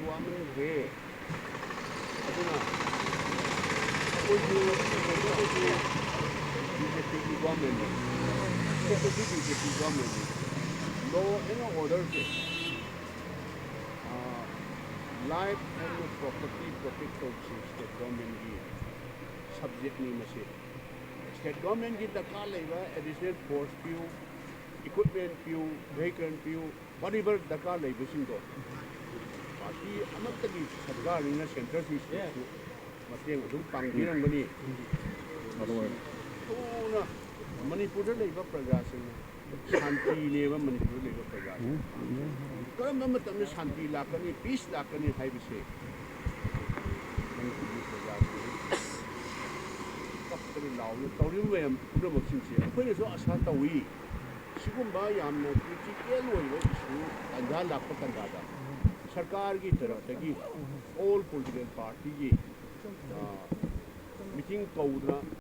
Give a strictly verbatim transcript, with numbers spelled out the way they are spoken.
ꯋꯥꯃꯟꯈ꯭ꯔꯦ꯫ ꯑꯗꯨꯅ ꯑꯩꯈꯣꯏꯁꯨ B J ꯄꯤꯒꯤ ꯒꯣꯔꯃꯦꯟꯅꯤ, ꯑꯩꯈꯣꯏꯁꯨ ꯕꯤ ꯖꯦ ꯄꯤ ꯒꯣꯔꯃꯦꯟꯅꯤ꯫ Law and orderꯁꯦ, life and property protect ꯇꯧꯕꯁꯤ ꯁ꯭ꯇꯦꯠ ꯒꯣꯔꯃꯦꯟꯒꯤ ꯁꯕꯖꯦꯛꯅꯤ꯫ ꯃꯁꯤ ꯁ꯭ꯇꯦꯠ ꯒꯣꯔꯃꯦꯟꯒꯤ ꯗꯔꯀꯥꯔ ꯂꯩꯕ additional force ꯄꯤꯌꯨ, equipment ꯄꯤꯌꯨ, vehicle ꯄꯤꯌꯨ, whatever ꯗꯔꯀꯥꯔ ꯂꯩꯕꯁꯤꯡꯗꯣ ꯄꯥꯔꯇꯤ ꯑꯃꯠꯇꯒꯤ ꯁꯔꯀꯥꯔꯅꯤꯅ ꯁꯦꯟꯇꯔꯁꯨ ꯁ꯭ꯇꯦꯠꯁꯨ ꯃꯇꯦꯡ ꯑꯗꯨꯝ ꯄꯥꯡꯕꯤꯔꯝꯒꯅꯤ꯫ ꯊꯨꯅ ꯃꯅꯤꯄꯨꯔꯗ ꯂꯩꯕ ꯄ꯭ꯔꯖꯥꯁꯤꯡ ꯁꯥꯟꯇꯤꯅꯦꯕ ꯃꯅꯤꯄꯨꯔꯗ ꯂꯩꯕ ꯄ꯭ꯔꯖꯥꯁꯤꯡ꯫ ꯀꯔꯝꯕ ꯃꯇꯝꯗ ꯁꯥꯟꯇꯤ ꯂꯥꯛꯀꯅꯤ, ꯄꯤꯁ ꯂꯥꯛꯀꯅꯤ ꯍꯥꯏꯕꯁꯦ ꯃꯅꯤꯄꯨꯔꯒꯤ ꯄ꯭ꯔꯖꯥꯁꯤꯡ ꯀꯞꯇꯅ ꯂꯥꯎꯗꯅ ꯇꯧꯔꯤꯕ ꯃꯌꯥꯝ ꯄꯨꯝꯅꯃꯛꯁꯤꯡꯁꯦ ꯑꯩꯈꯣꯏꯅꯁꯨ ꯑꯁꯥ ꯇꯧꯏ꯫ ꯁꯤꯒꯨꯝꯕ ꯌꯥꯝꯅ critical ꯑꯣꯏꯕ issue ꯇꯥꯟꯖꯥ ꯂꯥꯛꯄ ꯇꯥꯟꯖꯥꯗ ꯁꯔꯀꯥꯔꯒꯤ ꯇꯔꯐꯇꯒꯤ all political partyꯒꯤ meeting ꯀꯧꯗꯅ